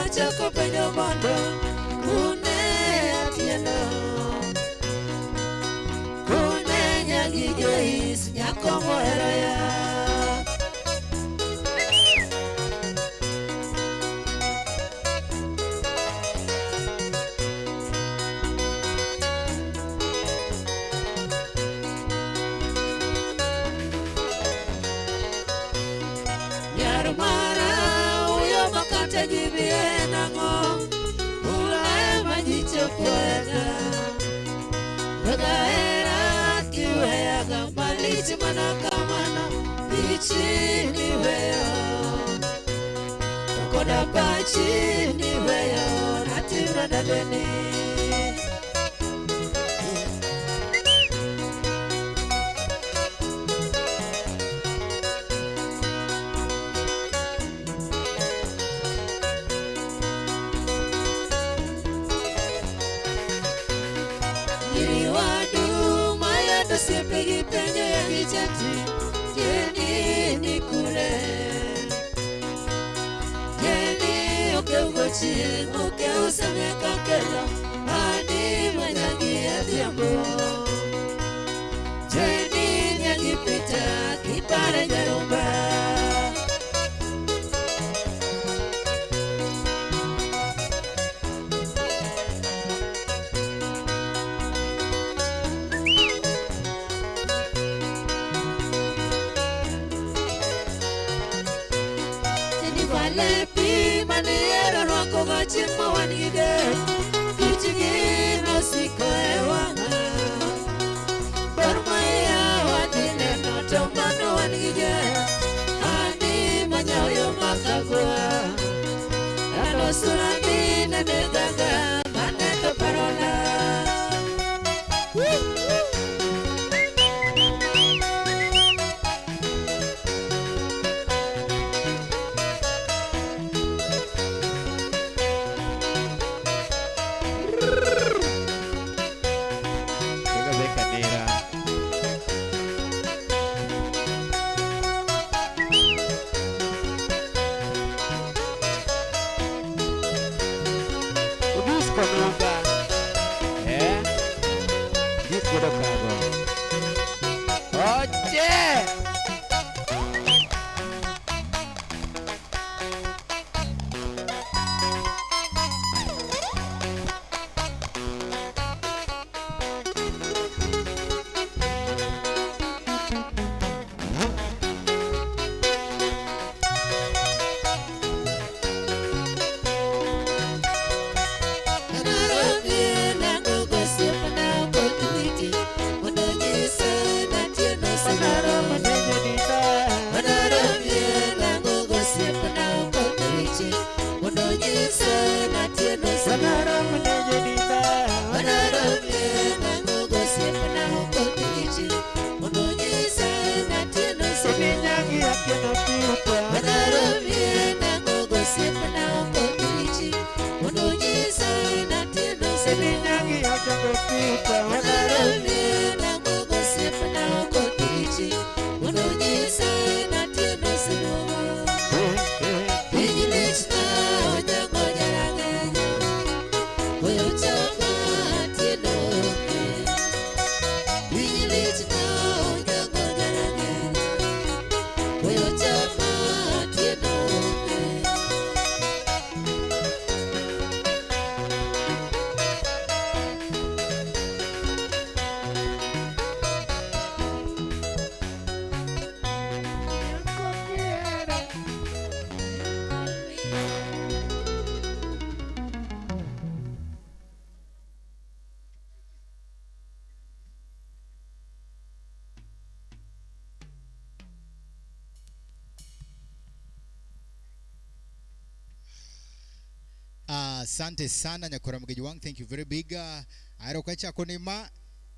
Nochako penjo mondo kune Atieno, kune nyagi Joyce nyako mohero ya. Nyar mara uyo makate gi bie nang'o Ula ema ji chopoega Wega hera kiweyaga malich mana kamano Bichi niweyo To koda pachi niweyo natimra nadeni. Nyiri wadu mayando osiepe gi penjo ya gichati Jeni ni kure Jeni okeugo chieng' okeu sameka kelo Ani manyagi adhiambo Jeni nyagi pita kipare jarumba. Lepi mane ihero rwakoga chieng' ma wan gi del, kichgi nosiko e wang'a. Ber ma iya wadhi neno to mano wan gi jel, ani manyayo makagwa. Lando sura ni nene gaga, mane to parona. Kega beka nera. Udis konuga. Eh? Dis godo kago. Oche! Asante sana nyakora mgeji wang, thank you very big. Ahero kachako ni ma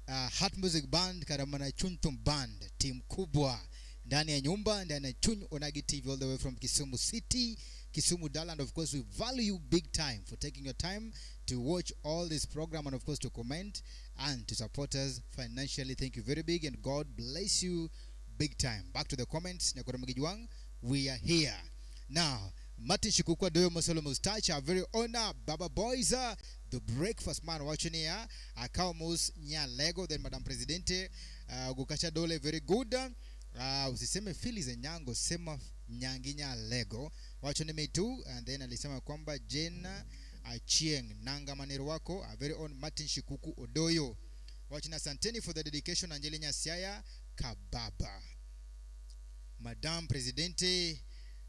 Heart Music Band kata mana Chuny Thum Band, team kubwa ndani ya nyumba, ndani ya Chuny Onagi TV all the way from Kisumu City, Kisumu Dala, and of course we value you big time for taking your time to watch all this program and of course to comment and to support us financially. Thank you very big and God bless you big time. Back to the comments, nyakora mgeji wang, we are here. Now, Martin Shikuku Adoyo Mosolo Mustache, our very owner Baba Boys, the breakfast man wacho niya akawo mos Nyalego. Then Madam Presidente Gukacha Dole, very good. Usiseme Phyllis Nyango, sema Nyangi Nyalego, wacho ni me too. And then alisema kwamba Jane Achieng nanga manero wako, our very own Martin Shikuku Odoyo wacho ni asanteni for the dedication Anjeli Nyasiaya Kababa. Madam Presidente,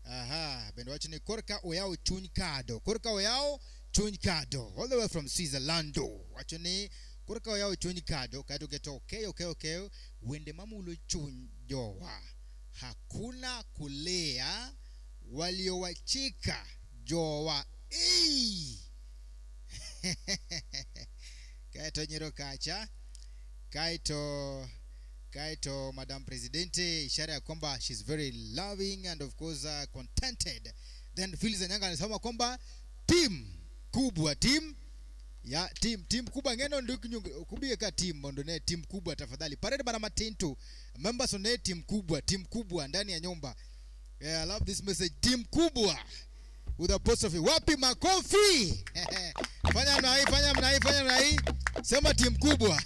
aha, bende wacho ni korka oyawo chuny kado, korka oyawo chuny kado, all the way from Switzerland. Wacho ni korka oyawo chuny kado, kaeto keto okeyo okeyo okeyo wende mamulo chuny jowa, hakuna kulea waliowachika jowa. Ei! Kaeto nyiro kacha, kaeto Madam Presidente, ishara ya kwamba she's very loving and of course contented. Then Phyllis Anyanga anasema kwamba team kubwa, team ya team, team kubwa ngeno ndik nyung kubie ka team mondo ne team kubwa tafadhali. Parade bana matintu members one team kubwa, team kubwa ndani ya nyumba. Yeah, I love this message, team kubwa with apostrophe. Wapi makofi? Fanya mna hii, fanya mna hii, fanya mna hii. Sema team kubwa.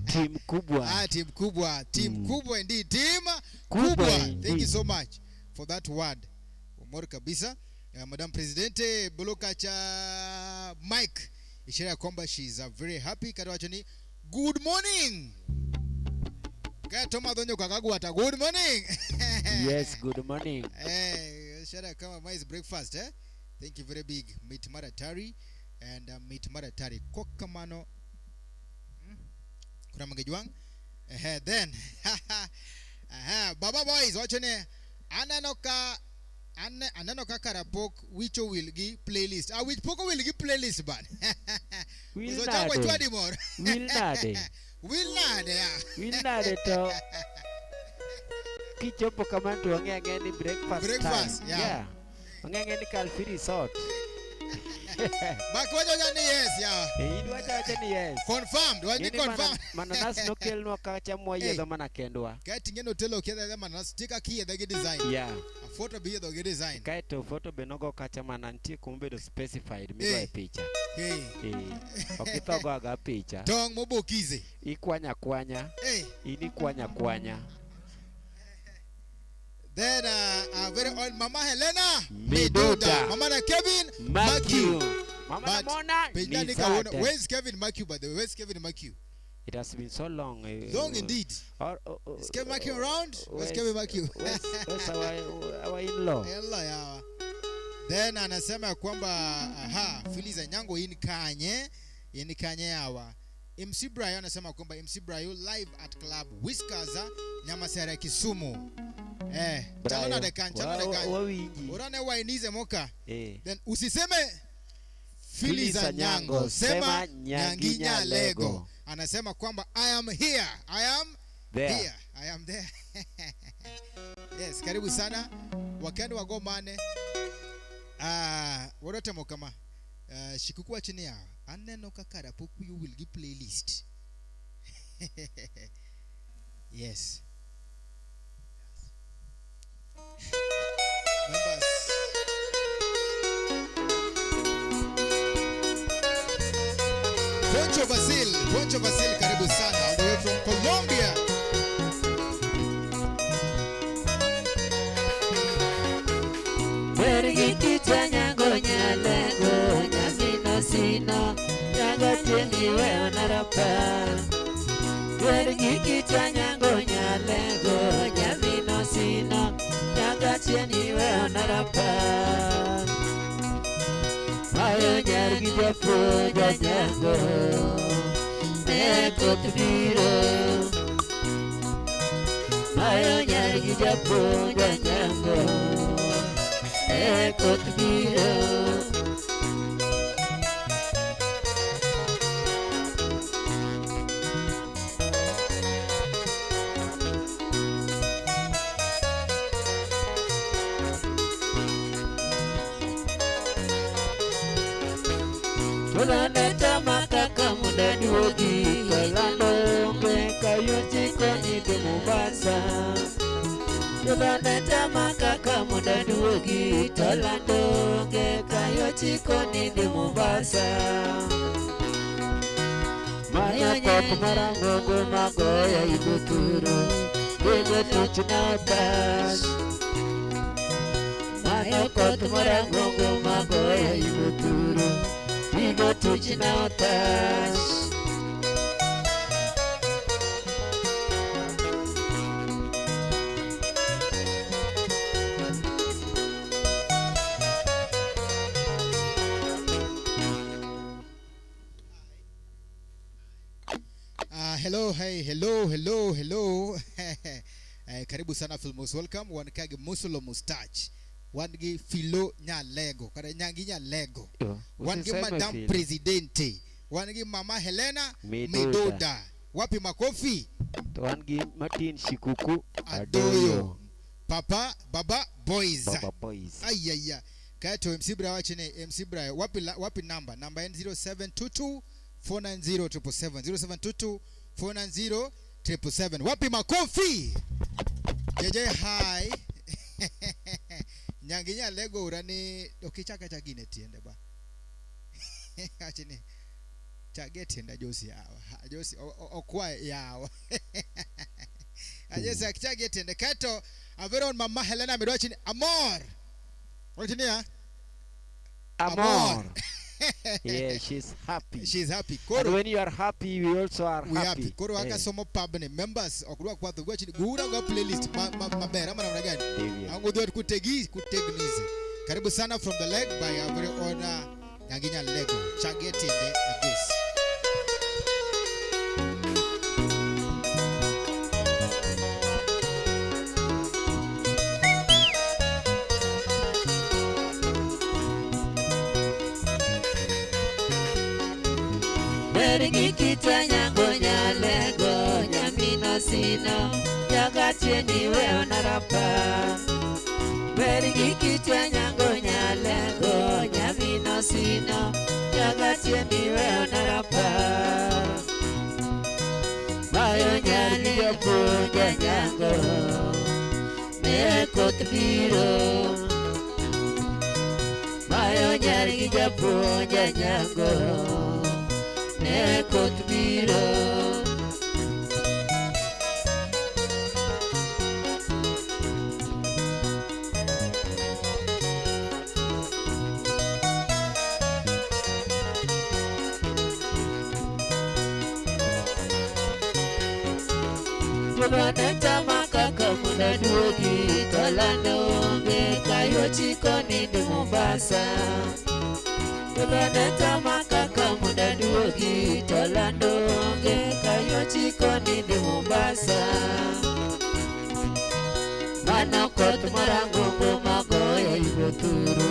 Team kubwa. Ah, team kubwa, team kubwa indeed, team Kubwa kubwa. Thank you indeed. so much for that word. Umor kabisa. Madam Presidente Bolokacha Mike, ishara ya kwamba she's very happy. Kata wacho ni good morning. Kato madhonyo kakagwata good morning. Yes, good morning. Eh, ishara kama mais breakfast, eh? Thank you very big. Meet Maratari and meet Maratari. Kokamano. Kuna mangejwang. Eh, then aha, Baba Boys wacho ne aneno ka aneno ka karapok wicho wil gi playlist. Ah, wich pok owil gi playlist ban. Wil Usochakwa nade? chwadi moro. Wil nade? Wil nade ya. Wil nade to kichopo kamano to wang'e ang'e ni breakfast Breakfast, time. yeah. Yeah. Wang'e ang'e ni Kalfi Resort. Bak wacho ni yes, yeah. Eh, idwacho awacha ni yes. Confirmed, wacho Ng'eni confirmed. Mananas nokelnwa kacha mwayiedho mana kendwa. Kae ting'e hotel ok yiedhe mananas, tika kiyiedhe gi design. Yeah. A photo be yiedho gi design. Kaeto photo be nogo kacha mana nitie kumobedo specified migoye Eh. picha. Hey. Eh. Ok itho go aga picha. Tong' mobokize. Ikwanya kwanya. Hey. In ikwanya kwanya. Then our very own Mama Helena Miduda. Mama na Kevin Matthew. Mama But Namona Penja ni ni kawuono. sate. Where's Kevin Matthew, by the way? Where's Kevin Matthew? It has been so long. Long indeed. Or, Is Kevin Matthew around? Where's Kevin Matthew? Where's our in-law? Ella yawa. Then anasema ya kwamba aha, Phyllis Anyango in Kanye, in Kanye yawa. MC Brayo anasema kwamba MC Brayo live at Club Whiskers Nyamasere Kisumu. Eh, chalo na dekan, chalo na dekan. Wawinji. Urane wainize moka. Eh. Then usiseme Phyllis Phyllis Anyango, Anyango, sema sema Nyanginya Nyanginya Lego. Lego. Anasema kwamba I am here. I am There. here. I am there. Yes, karibu sana. Wakendo wago mane. Ah, warotemo kama. Shikuku wacho niya, aneno kaka rapok wiyi owil gi playlist. Yes. Members. Poncho Basil, Poncho Basil, karibu sana, all the way from Colombia. Bergi kichwa nyango nyalego nyamino sino nyaga tieni we onarapa. Bergi kichwa nyango nyalego nyamino sino nyaga tieni we onarapa. Ayo nyargi japuonj nyango ne koth biro. Ayo nyargi japuonj nyango ne koth biro. Tolane tama kaka muda duogi kalando onge kayochi konyi dhi Mombasa. Jolanda tama kaka mondo aduogi to lando onge kayo chiko ni dhi Mombasa. Mano koth marang'ongo magoya igothuru Digo tuch na otas Mano koth marang'ongo magoya igothuru Digo tuch na otas Hello, hey, hello, hello, hello. Karibu sana Filmos, welcome. Wan ka gi Musulo Mustache. Wan gi Philo Nyalego, kata Nyangi Nyalego. Wan gi Madam Presidente. Wan gi Mama Helena Midoda. Midoda. Wapi makofi? To wan gi Martin Shikuku Adoyo. Papa Baba Boys. Baba Boys. Ayaya. Kaeto MC Bra wache ni MC Bra wapi wapi namba? Namba en 0722 490 777 0722 490 777. Wapi makofi? JJ hi. Nyangi Nyalego urani okichaka chagine tiende ba. Achini chage tienda Josi yawa. Josi okwa yawa. Ajesi akichage tiende kato averon Mama Helena midwachini amor. Wachini ya? Amor. Yeah, she's happy. She's happy. And Koro when you are happy, we also are we happy. happy. Koro Eh, wakasomo pub ni members okudwa kwatho gwachini gura gwa playlist maber ama namna gani? Ndivyo. Angu dhot kutegi kutegnize. Karibu sana from the leg by our very own Nyanginya Lego. Chage tiende Ajos. Ber gi kita nyango nyalego nyamino sino nyaka tieni weyo narapa. Ber gi kita nyango nyalego nyamino sino nyaka tieni weyo narapa. Mayo nyali japuonja nyango ne koth biro. Mayo nyari gi japuonja nyango ne koth biro. Jolwanda tama kaka mondo aduogi to lando onge kayo chiko ni dhi Mombasa. Jolwanda tama kaka mondo aduogi to lando onge kayo chiko ni dhi Mombasa. Mano koth marang'ongo magoya igothuru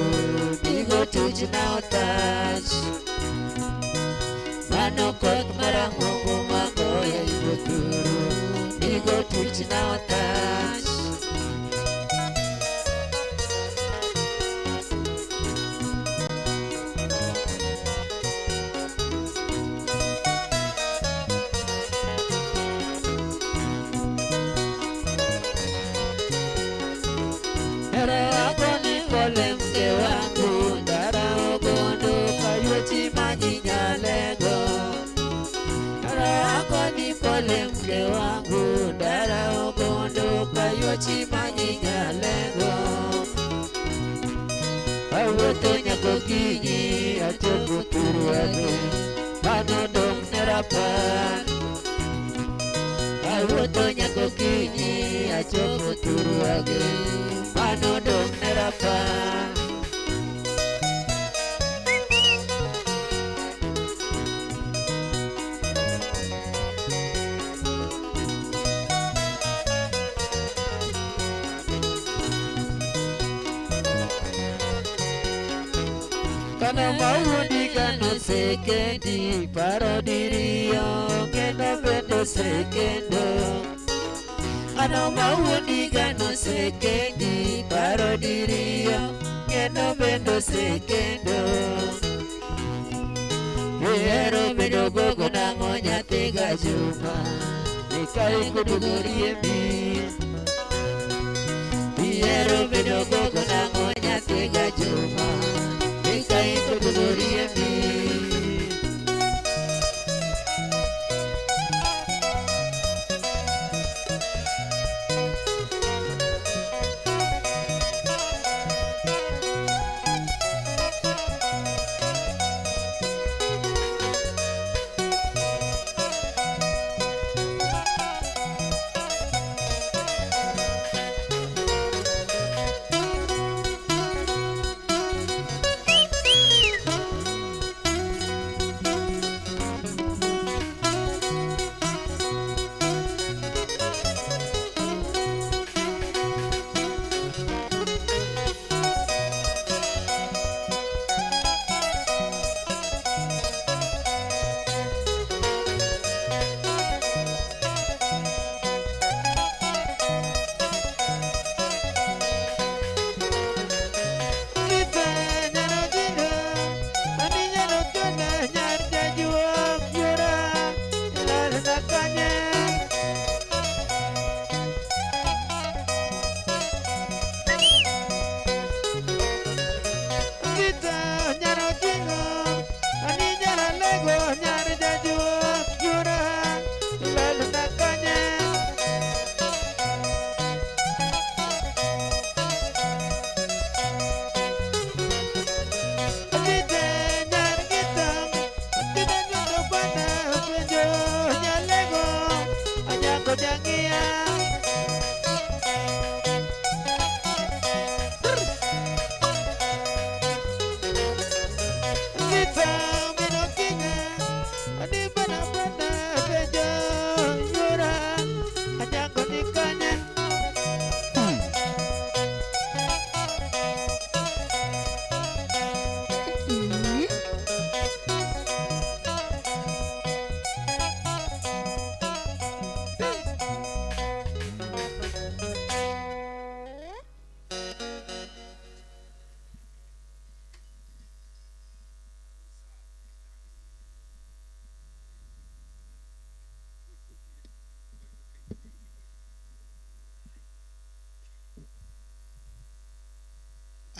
digo tuch na otach. Mano koth marang'ongo magoya igothuru digo tuch na otach. Hera wako ni pole mke wangu, ndara ogondo kayuchi manyi nyalego. Hera wako ni pole mke wangu, ndara ogondo kayuchi manyi nyalego. Awuotho nyaka okinyi achopo thurwage, mano dong' ne rapar. Awuotho nyaka okinyi achopo thurwage, mano dong' ne rapar. Kano mawuondi kano sekendi paro diriyo kendo bende sekendo. Kano mawuondi kano sekendi paro diriyo kendo bende sekendo. Ihero bedo gogo nang'o nyathi gajuma, mikayi koduogo riembi. Ihero bedo gogo nang'o nyathi gajuma Ikaiko to riembi.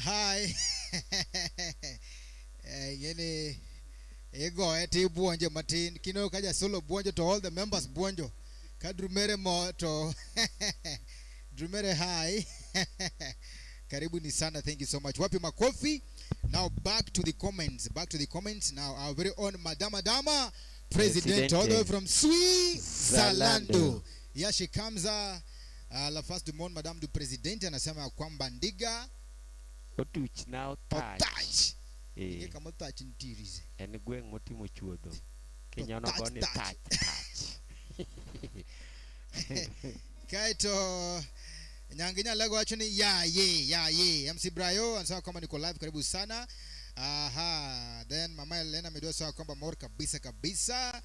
Hi. Yene igoye to ibuonjo matin kineno ka jasolo buonjo to all the members buonjo ka drumere mo to drumere hi. Karibuni sana, thank you so much. Wapi makofi? Now back to the comments, back to the comments now. Our very own Madama Dama president, all the way Presidente. From Switzerland. Zalando. Yeah, she comes la face du monde, Madame du President anasema ya kwamba ndiga Otuch na otach. Otach. Eh, Ing'e kama otach nitiere. En gweng' motimo chuodho. Kinyono Otach, go ni tach. tach tach. Kaeto Nyangi Nyalego wacho ni ya ye ya ye. MC Brayo anasema kwamba niko live, karibu sana. Aha, then Mama Elena Medua anasema kwamba mor kabisa kabisa.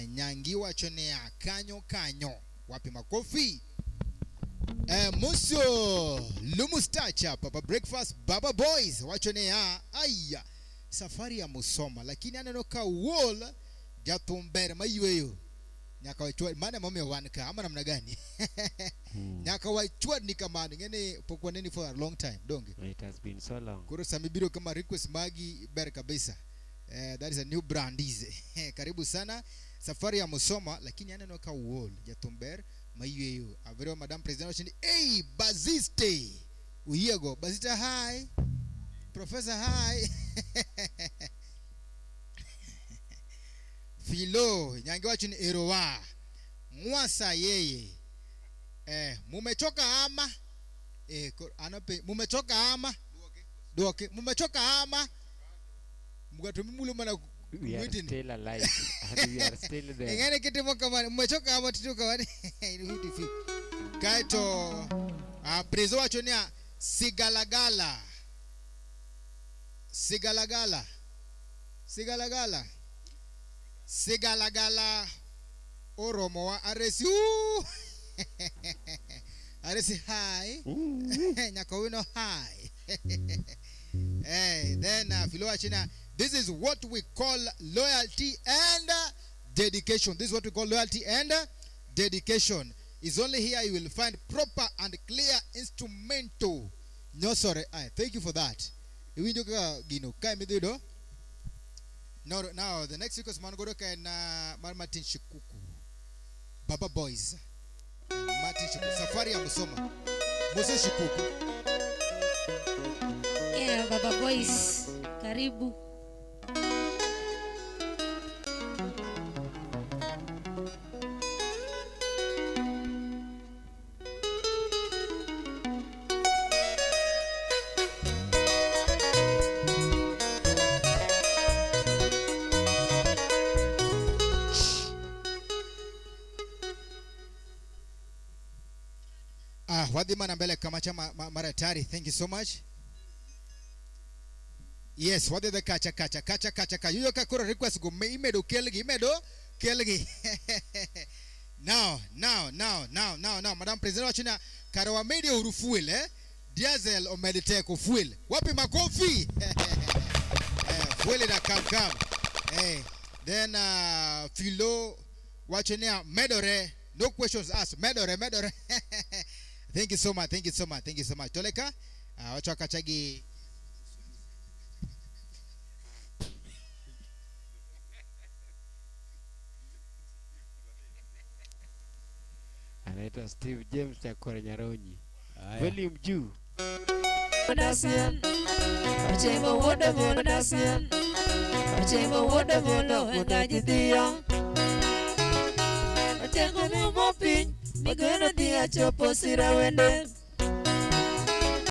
Nyangi wacho ni ya kanyo kanyo. Wapi makofi? Musio Lumustacha Papa Breakfast Baba Boys wacho ni ya aya safari ya Musoma, lakini aneno ka wall jathum ber mayweyo nyaka wachwad mano emomiyo wan ka ama namna gani? Nyaka wachwad ni kamano ing'eni pok waneni for a long time, donge? It has been so long. Koro sama ibiro kama request magi ber kabisa. That is a new brand is. Karibu sana safari ya Musoma, lakini aneno ka wall jathum ber mayweyo avero Madam President wacho ni hey, baziste uyiego baziste hi professor hi Filo Nyange wacho ni erowa mwasa yeye mumechoka ama mumechoka ama duoke mumechoka ama mgatumi mana. We are Waiting. still alive and we are still there. Ing'ene kitimo kamano mumechoka ama titimo kamano Inhuti kaeto prezo wacho niya sigalagala sigalagala sigalagala sigalagala oromowa aresi. Uu! Aresi hi. Nyakowino hi. Hey, then Philo Achina, this is what we call loyalty and dedication. This is what we call loyalty and dedication. Is only here you will find proper and clear instrumental. Nyosore. Aye, thank you for that. Iwinjo kaka gino kae midhi yudo. Now, now the next request man godo ka en mar Martin Shikuku. Baba Boys. Martin Shikuku. Safari ya Musoma. Moses Shikuku. Yeah, Baba Boys, karibu. Ah, wadhi mana mbele kama chama maratari. Thank you so much. Yes, wadhi the kacha kacha kacha kacha kacha. Yuyo ka koro request go me imedo kelgi imedo kelgi. Now, now, now, now, now, now, Madam President wachina kare wamedi uru fuel eh? Diesel omedi teko fuel. Wapi makofi? Fuel ina kam kam. Then Philo wachina medore. No questions asked. Medore, medore. Thank you so much. Thank you so much. Thank you so much. Toleka, wacha kachagi. Anaitwa Steve James Chakore Nyaronyi. Volume juu. Ochiemo wuod Amolo Dasien. Ochiemo wuod Amolo e ngaji dhiyo. Otengo mumo piny, migeno dhi achopo sira wende.